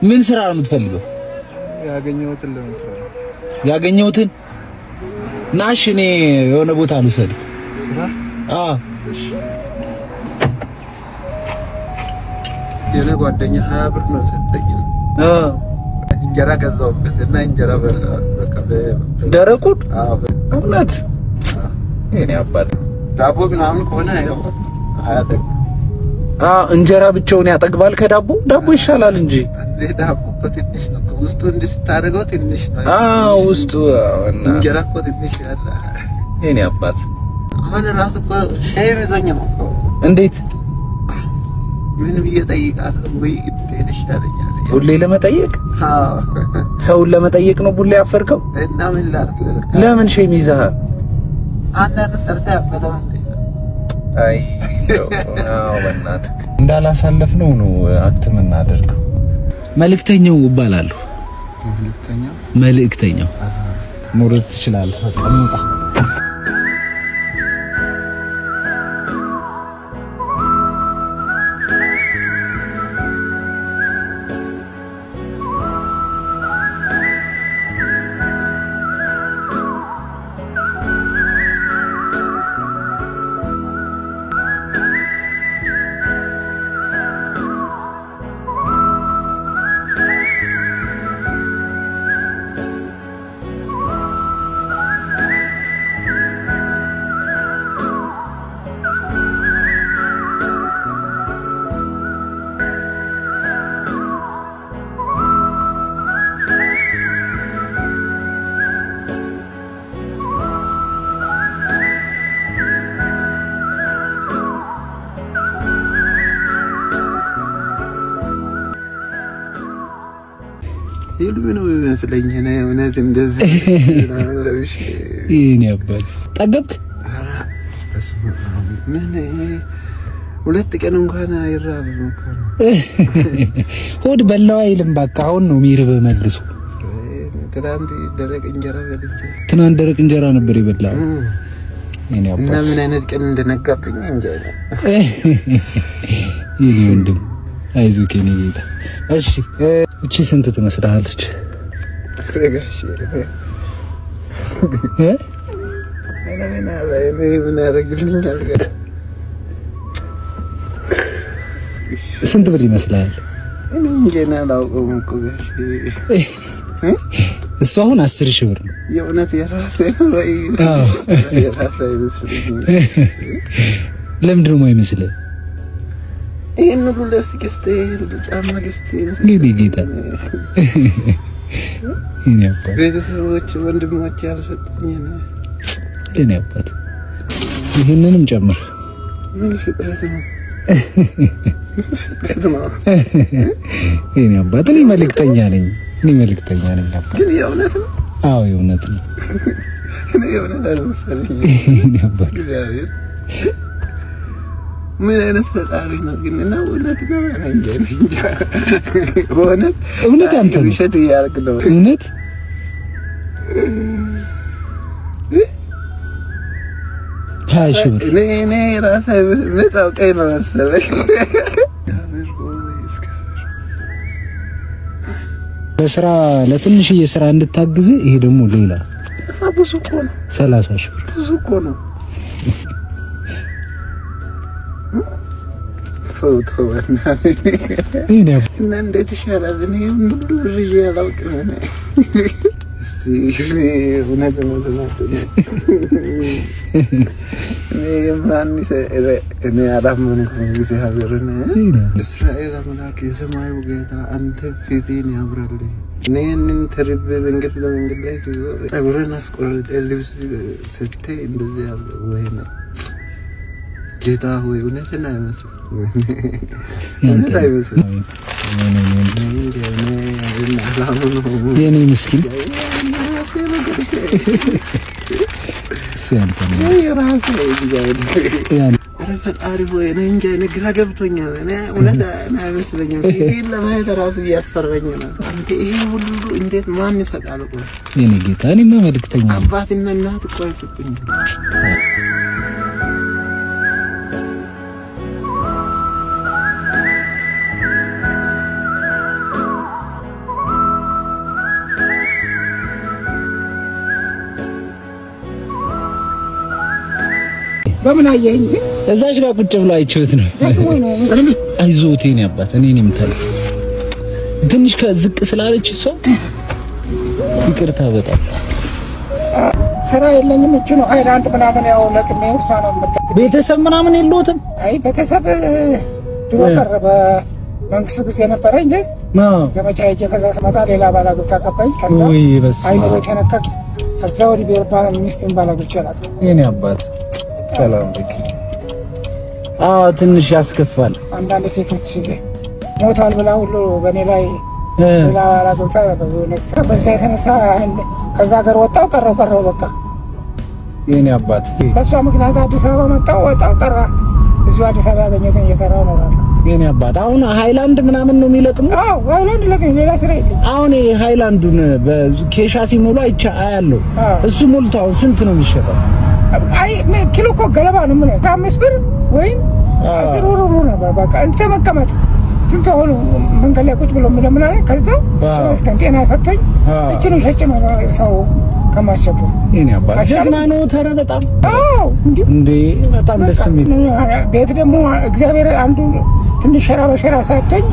ምን ስራ ነው የምትፈልገው? ያገኘሁትን ለመስራት። ያገኘሁትን ናሽ፣ እኔ የሆነ ቦታ ልውሰድ። ስራ? አዎ። እሺ። የሆነ ጓደኛ 20 ብር ነው ሰጠኝ። እንጀራ ገዛሁበት እና እንጀራ በቃ ደረቁን? እውነት የኔ አባት። ዳቦ ምናምን ከሆነ ያው አያጠግብም። አዎ፣ እንጀራ ብቻውን ያጠግባል። ከዳቦ ዳቦ ይሻላል እንጂ። እንዴ፣ ዳቦ እኮ ትንሽ ነው። ውስጡ እንዲህ ስታደርገው ትንሽ ነው። አዎ፣ ውስጡ እንጀራ እኮ ትንሽ ያለ። የኔ አባት። አሁን ራሱ እኮ shame ይዞኝ ነው እኮ። እንዴት? ምን ብዬ እጠይቃለሁ ወይ እንዴት ይሻለኛል? ቡሌ ለመጠየቅ? አዎ። ሰውን ለመጠየቅ ነው ቡሌ ያፈርከው? እና ምን ላድርግ? ለምን shame ይዘሃል? አንዳንድ ሰርተህ አትበላም እንዴ? አይ አዎ፣ በእናትህ እንዳላሳለፍ ነው ነው act የምናደርገው። መልእክተኛው እባላለሁ። መልእክተኛው? መልእክተኛው። መውረድ ትችላለህ። በቃ እንውጣ። ህልም ነው የሚመስለኝ። እኔ እውነት እንደዚህ ለብሼ የኔ አባት፣ ጠገብክ? ኧረ በስመ አብ፣ ምን 2 ቀን እንኳን አይራብም እኮ ነው። ሆድ በላው አይልም። በቃ አሁን ነው የሚርብህ መልሶ። ትናንት ደረቅ እንጀራ በልቼ። ትናንት ደረቅ እንጀራ ነበር የበላው። የኔ እና አባት። ምን አይነት ቀን እንደነጋብኝ እንጃ። የኔ ወንድም፣ አይዞህ የኔ ጌታ። እሺ፣ እቺ ስንት ትመስልሃለች? ጋሼ። እ? ምን ያደርግልኛል? ስንት ብር ይመስልሃል? እኔ እንጃ፣ እኔ አላውቀውም እኮ ጋሼ። እሱ አሁን 10,000 ብር ነው። የእውነት የራሴ ነው ወይ? አዎ። የራሴ አይመስለኝም። ለምንድን ነው የማይመስልህ? ይሄን ሁሉ ልብስ ገዝተህ፣ ይሄን ሁሉ ጫማ ገዝተህ የኔ ጌታ፣ የኔ አባት። ቤተሰቦች ወንድሞች ያልሰጡኝ የኔ አባት፣ ይህንንም ጨምር። ምን ፍጥረት ነው? ምን ፍጥረት ነው? የኔ አባት፣ እኔ መልእክተኛ ነኝ። እኔ መልእክተኛ ነኝ አባት። ግን የእውነት ነው? አዎ፣ የእውነት ነው። እኔ የእውነት አልመሰለኝም። የኔ አባት። እግዚአብሔር ምን አይነት ፈጣሪ ነው ግን? እና እውነት ነው? እኔ እንጃ፣ እኔ እንጃ። በእውነት እውነት ያንተ ነው። ውሸት እያልክ ነው። እውነት። 20,000 ብር። እኔ ራሴ አውቀኝ ነው መሰለኝ። እግዚአብሔር ሆይ፣ እግዚአብሔር። ለስራ፣ ለትንሽዬ ስራ እንድታግዝ። ይሄ ደግሞ ሌላ ብዙ እኮ ነው። 30,000 ብር። ብዙ እኮ ነው። ተው ተው፣ በእናትህ። የኔ አባት። እና እንዴት ይሻላል? እኔ ሁሉ ብር ይዤ አላውቅም። እኔ እስቲ እውነት እውነት እውነት እኔ ማን እኔ አላመንኩም እግዚአብሔርን። እስራኤል አምላክ የሰማዩ ጌታ አንተ ፊትህን ያብራልኝ። እኔ ይህንን ተርቤ መንገድ ለመንገድ ላይ ስዞር ጠጉሬን አስቆርጤ ልብስ ሰጥተህ እንደዚህ ያለ ወይ ነው። ጌታ ሆይ፣ እውነትን አይመስልም፣ እውነት አይመስልም። የኔ ምስኪን፣ እሱ ያንተ ነው። የራሴ ኧረ ፈጣሪ ሆይ፣ እኔ እንጃ፣ እኔ ግራ ገብቶኛል። እኔ እውነት አይመስለኝም። ፊቴን ለማየት ራሱ እያስፈራኝ ነው። አንተ ይሄ ሁሉ እንዴት ማን ይሰጣል? ቆይ። የኔ ጌታ፣ እኔማ መልእክተኛ ነኝ። አባትና እናት እኮ አይሰጡኝም። በምን አየኸኝ? እዛች ጋር ቁጭ ብሎ አይቼዎት ነው። አይዞት የእኔ አባት፣ እኔ ነኝ የምታለው። ትንሽ ከዝቅ ስላለች እሷ ይቅርታ። በጣም ስራ የለኝም። እቺ ነው ሃይላንድ ምናምን ያው ለቅሜ እሷ ነው ቤተሰብ ምናምን የለዎትም? አይ ቤተሰብ ድሮ ቀረ። በመንግስቱ ጊዜ ነበረኝ እንዴ ገመቻ ሄጄ ከዛ ስመጣ ሌላ ባላገብታ ቀባኝ። ከዛ አይምሮ ተነካክ። ከዛ ወዲህ ሚስትን ባላገብቼ አላውቅም። የእኔ አባት ሰላም ልክ። አዎ ትንሽ ያስከፋል። አንዳንድ ሴቶች ሞቷል ብላ ሁሉ በእኔ ላይ ሌላ ባላገብታ በዛ የተነሳ ከዛ ሀገር ወጣው ቀረው ቀረው በቃ። የእኔ አባት በእሷ ምክንያት አዲስ አበባ መጣው ወጣው ቀራ። እዚሁ አዲስ አበባ ያገኘሁትን እየሰራሁ እኖራለሁ። የኔ አባት አሁን ሃይላንድ ምናምን ነው የሚለቅሙት? አዎ ሃይላንድ ለቅሜ ሌላ ስራ የለኝም። አሁን ይሄ ሃይላንዱን በኬሻ ሲሞሉ አይቻ አያለሁ። እሱ ሞልቶ አሁን ስንት ነው የሚሸጠው? አይ ኪሎ እኮ ገለባ ነው። ምን 5 ብር ወይም 10 ብር ብሎ ነበር። በቃ እንተ መቀመጥ ስንት አሁን መንገድ ላይ ቁጭ ብሎ የሚለምን አለ። ከዛ ተመስገን ጤና ሰጥቶኝ እችኑ ሸጭ ነው ሰው ከማስቸገር። የኔ አባት ጀግና ነው። ተረ በጣም አዎ እንዴ በጣም ደስ የሚል ቤት ደግሞ እግዚአብሔር አንዱ ትንሽ ሸራ በሸራ ሰጥቶኝ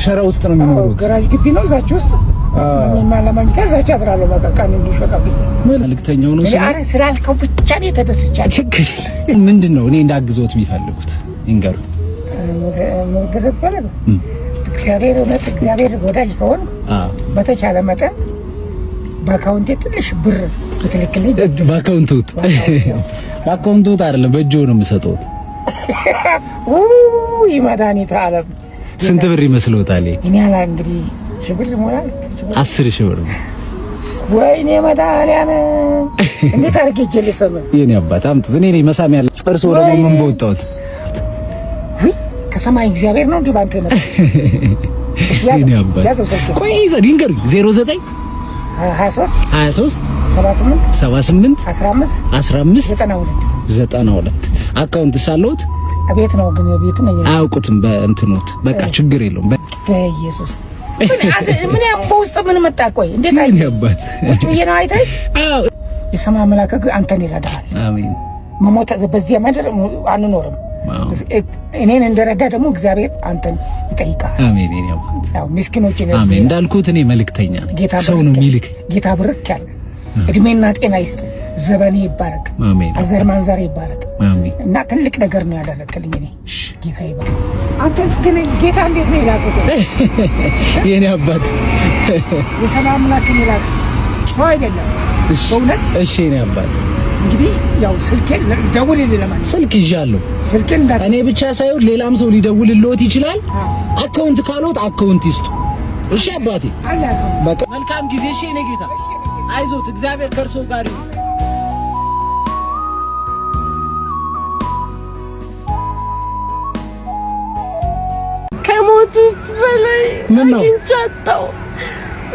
ሸራ ውስጥ ነው የሚኖሩት። ገራጅ ግቢ ነው እዛች ውስጥ ለመኝታ እዛች አድራለሁ። በቃ ቀን እንዲሾቀብኝ መልእክተኛው ነው ስላልከው ብቻ ነው የተደስቻለሁ። ችግር ምንድን ነው? እኔ እንዳግዘዎት የሚፈልጉት ይንገሩ። መገዘት ፈለገ እግዚአብሔር እውነት እግዚአብሔር ወዳጅ ከሆን በተቻለ መጠን በአካውንቴ ትንሽ ብር ብትልክልኝ። በአካውንቶት በአካውንቶት አይደለም በእጆ ነው የምሰጠው። ውይ መድኃኒተ ዓለም ስንት ብር ይመስልዎታል? እኔ አላ እንግዲህ ሺህ ብር ይሞላል። 10,000 ብር ነው። ወይኔ መድኃኒዓለም እንዴት አድርጌ እጄ ልስም? የእኔ አባት አምጡት። እኔ ነኝ መሳም ያለ። እርስዎ ደግሞ ምን በወጣሁት? ከሰማይ እግዚአብሔር ነው እንዲህ ባንተ የመጣው። የእኔ አባት ቆይ ይዘን ይንገሩኝ። 09 23 23 78 78 15 15 92 92 account ሳለዎት? ቤት ነው ግን ቤት ነው አያውቁትም። በእንትኖት በቃ ችግር የለውም። በኢየሱስ ምን በውስጥ ምን መጣ? ቆይ እንዴት አይ አባት ቁጭ ብዬ ነው አይተህ። የሰማይ አምላክ አንተን ይረዳሃል። አሜን። መሞት በዚህ ምድር አንኖርም። እኔን እንደረዳ ደግሞ እግዚአብሔር አንተን ይጠይቃል። አሜን። ያው ምስኪኖችን አሜን። እንዳልኩት እኔ መልእክተኛ ነኝ። ሰው ነው የሚልክ። ጌታ ብርክ ያለ እድሜና ጤና ይስጥ። ዘበኔ ይባረክ። አሜን። አዘር ማንዘር ይባረክ። አሜን። እና ትልቅ ነገር ነው ያደረክልኝ። እኔ ጌታ ይባረክ። አንተ ግን ጌታ እንዴት ነው የላከው? የኔ አባት የሰማይ አምላክን የላከው ሰው አይደለም። በእውነት እሺ። የኔ አባት እንግዲህ ያው ስልኬን ደውልልኝ ለማለት ስልክ ይዣለሁ። ስልኬን እኔ ብቻ ሳይሆን ሌላም ሰው ሊደውልልዎት ይችላል። account ካሎት account ይስጡ። እሺ አባቴ፣ በቃ መልካም ጊዜ። እሺ የኔ ጌታ፣ አይዞት፣ እግዚአብሔር ከእርሶ ጋር ይሁን። ከሞቱት በላይ አግኝቻለሁ።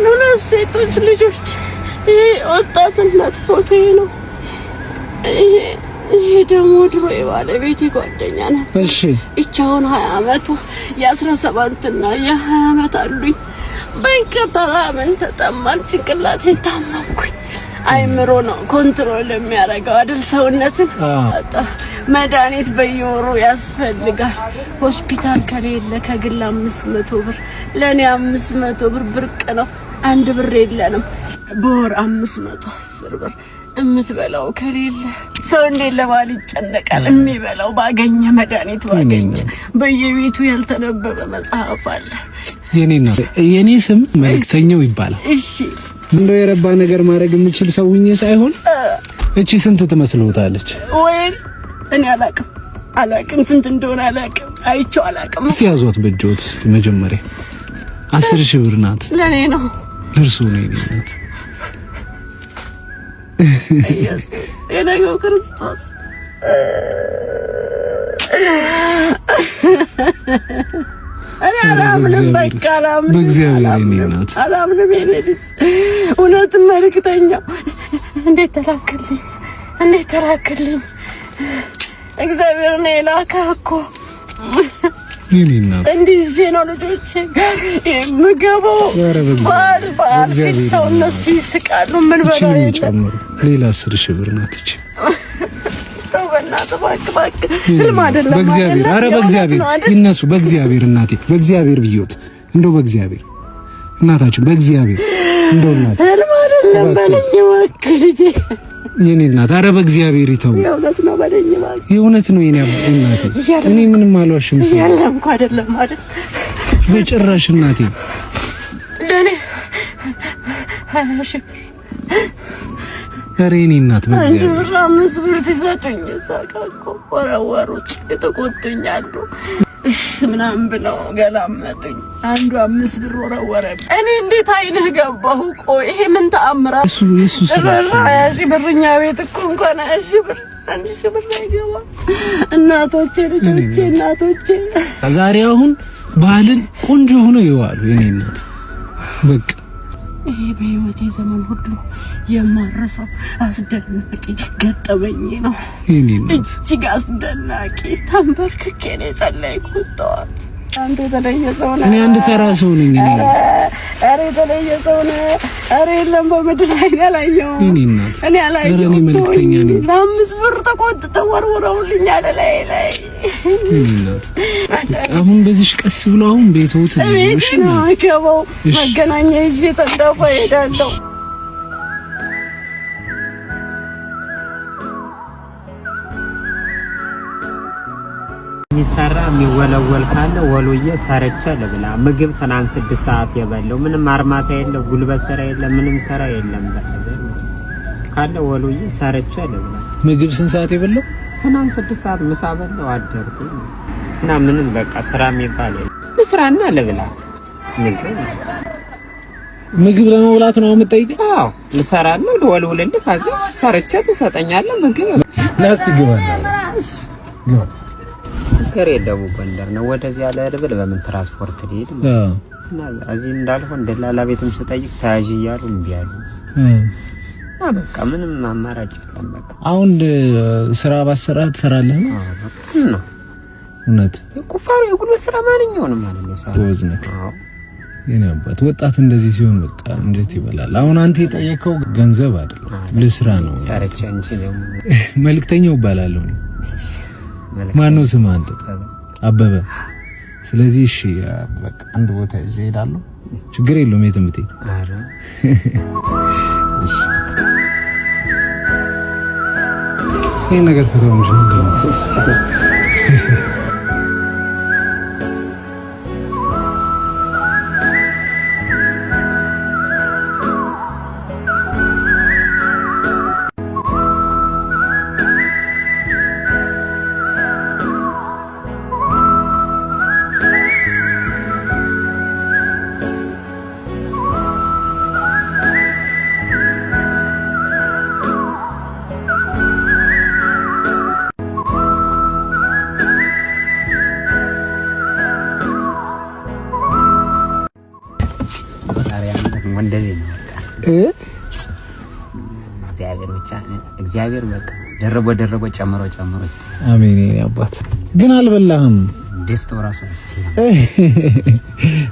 ሁለት ሴቶች ልጆች። ይሄ ወጣትነት ፎቶዬ ነው። ይሄ ደግሞ ድሮ የባለቤቴ ጓደኛ ነው። እሺ ይቺ አሁን 20 አመቷ የ17 እና የ20 አመት አሉኝ። በቀጠራ ምን ተጠማን፣ ጭንቅላቴን ታመምኩኝ። አይምሮ ነው control የሚያደርገው አይደል ሰውነትን። መድኃኒት በየወሩ ያስፈልጋል። ሆስፒታል ከሌለ ከግል 500 ብር፣ ለእኔ 500 ብር ብርቅ ነው። 1 ብር የለንም። በወር 510 ብር የምትበላው ከሌለ ሰው እንዴት ለባል ይጨነቃል? የሚበላው ባገኘ መድኃኒት ባገኘ። በየቤቱ ያልተነበበ መጽሐፍ አለ። የኔ ስም መልእክተኛው ይባላል። እሺ እንደው የረባ ነገር ማድረግ የምችል ሰው ሁኜ ሳይሆን እቺ ስንት ትመስልዎታለች? ወይ እኔ አላቅም አላቅም፣ ስንት እንደሆነ አላቅም፣ አይቼው አላቅም። እስቲ ያዟት በእጅዎት እስቲ መጀመሪያ 10,000 ብር ናት። ለኔ ነው ለእርሱ ነው የኔ ናት። ኢየሱስ የነገው ክርስቶስ እኔ አላምንም፣ በቃ አላምንም፣ በእግዚአብሔር የኔ ናት አላምንም። የኔ ልጅ እውነትም መልእክተኛው እንዴት ተላከልኝ፣ እንዴት ተላከልኝ። እግዚአብሔር ነው የላከህ እኮ እንዲህ ይዤ ነው ልጆቼ የምገባው። በዓል በዓል ሲል ሰው እነሱ ይስቃሉ። ምን በላ ሌላ 10,000 ብር ናት እቺ። ተው በእናትህ። በእናትህ እባክህ እባክህ፣ ህልም አይደለም። በእግዚአብሔር ኧረ በእግዚአብሔር ይነሱ፣ በእግዚአብሔር እናቴ፣ በእግዚአብሔር ብዬዎት እንደው በእግዚአብሔር እናታችን፣ በእግዚአብሔር እንደው እናቴ ህልም አይደለም በለኝ እባክህ ልጄ፣ የኔ እናት፣ ኧረ በእግዚአብሔር ይተው። የእውነት ነው በለኝ እባክህ። የእውነት ነው የኔ እናቴ፣ እኔ ምንም አልዋሽም። ሰው እያለምኩ አይደለም አይደል? በጭራሽ እናቴ። ለኔ 20 ሺህ ብር ኧረ የኔ እናት በእግዚአብሔር 1 ብር 5 ብር ሲሰጡኝ እዛ ጋ እኮ ወረወሩት። የተቆጡኝ አሉ ምናምን ብለው ገላመጡኝ። አንዱ 5 ብር ወረወረ። እኔ እንዴት አይንህ ገባሁ? ቆይ ይሄ ምን ተአምራት? እሱ ስራ 20 ሺህ ብር እኛ ቤት እኮ እንኳን 20 ሺህ ብር 1 ሺህ ብር አይገባም። እናቶቼ፣ ልጆቼ፣ እናቶቼ ዛሬ አሁን ባህልን ቆንጆ ሆኖ ይዋሉ የኔ እናት በቃ ይሄ በህይወቴ ዘመን ሁሉ የማረሳው አስደናቂ ገጠመኝ ነው። እጅግ አስደናቂ። ተንበርክኬ ነው የጸለይኩት ጠዋት። አንተ የተለየ ሰው ነህ። እኔ አንድ ተራ ሰው ነኝ። እኔ ኧረ የተለየ ሰው ነህ። ኧረ የለም በምድር ላይ እኔ አላየሁም። እኔ አላየሁም። እኔ መልእክተኛ ነኝ። ለ5 ብር ተቆጥተው ወርውረውልኛል ላይ ላይ። አሁን በዚህ ቀስ ብሎ አሁን ቤትዎት ቤቴ ነው የምገባው። መገናኛ ይዤ ሰንዳፋ እሄዳለሁ። የሚሰራ የሚወለወል ካለ ወሎዬ ሰርቼ ልብላ። ምግብ ትናንት 6 ሰዓት የበላው ምንም አርማታ የለ፣ ጉልበት ስራ የለ፣ ምንም ስራ የለም። brother ካለ ወሎዬ ሰርቼ ልብላ። ምግብ ስንት ሰዓት የበላው? ትናንት 6 ሰዓት ምሳ በላው አደርኩ እና ምንም በቃ ስራ የሚባል የለም። ልስራና ልብላ። ምግብ ለመብላት ነው የምጠይቀው? አዎ ልሰራለሁ፣ ልወልውልልህ፣ ከዛ ሰርቼ ትሰጠኛለህ ምግብ። ላስቲ ግባ ግባ። ሀገሬ ደቡብ ጎንደር ነው። ወደዚያ ልብል በምን ትራንስፖርት ልሄድ እና እዚህ እንዳልሆን ደላላ ቤትም ስጠይቅ ተያዥ እያሉ እምቢ አሉ። እና በቃ ምንም አማራጭ የለም። በቃ አሁን ስራ ባሰራ ትሰራለህ ነው? ነው እውነት የቁፋሮ የጉልበት ስራ ማንኛውንም ማለት ነው። ጎበዝ ነህ የኔ አባት። ወጣት እንደዚህ ሲሆን በቃ እንዴት ይበላል። አሁን አንተ የጠየከው ገንዘብ አይደለም ልስራ ነው። ሰርቼ እንጂ ደግሞ መልክተኛው እባላለሁ። ማነው ስምህ አንተ? አበበ። ስለዚህ እሺ በቃ አንድ ቦታ ይዤ እሄዳለሁ። ችግር የለውም የትም ብትሄድ። ኧረ እሺ ይሄን ነገር ፍተው እንጂ ምንድን ነው? እንደዚህ ነው በቃ እግዚአብሔር ብቻ እግዚአብሔር በቃ ደርቦ ደርቦ ጨምሮ ጨምሮ ይስጥ። አሜን። የኔ አባት ግን አልበላህም። ደስታው ራሱ ያስፈላል።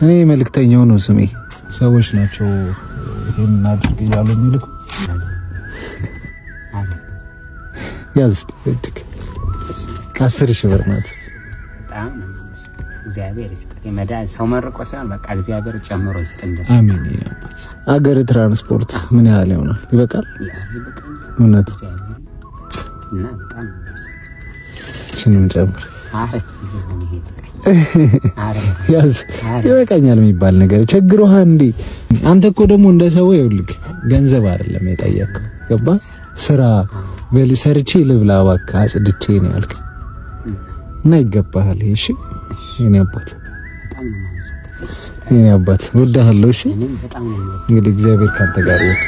እኔ መልእክተኛው ነው ስሜ። ሰዎች ናቸው ይሄን አድርግ እያሉ የሚልኩ። ያዝ እድግ 10,000 ብር ናት። በጣም ነው እግዚአብሔር ይስጥ። መዳን ሰው መርቆ ሳይሆን በቃ እግዚአብሔር ጨምሮ ይስጥ። እንደዚህ አሜን። አባት አገር ትራንስፖርት ምን ያህል ይሆናል? ይበቃል? እውነት እና በጣም እቺንም ጨምር። ያዝ ይበቃኛል የሚባል ነገር ቸግሮህ እንዴ? አንተ እኮ ደግሞ እንደ ሰው ይኸውልህ ገንዘብ አይደለም የጠየቅከው፣ ገባህ? ስራ በል ሰርቼ ልብላ እባክህ አጽድቼ ነው ያልክ እና ይገባሃል። እሺ የኔ አባት የኔ አባት እወድሃለሁ። እሺ እንግዲህ እግዚአብሔር ካንተ ጋር ይሁን።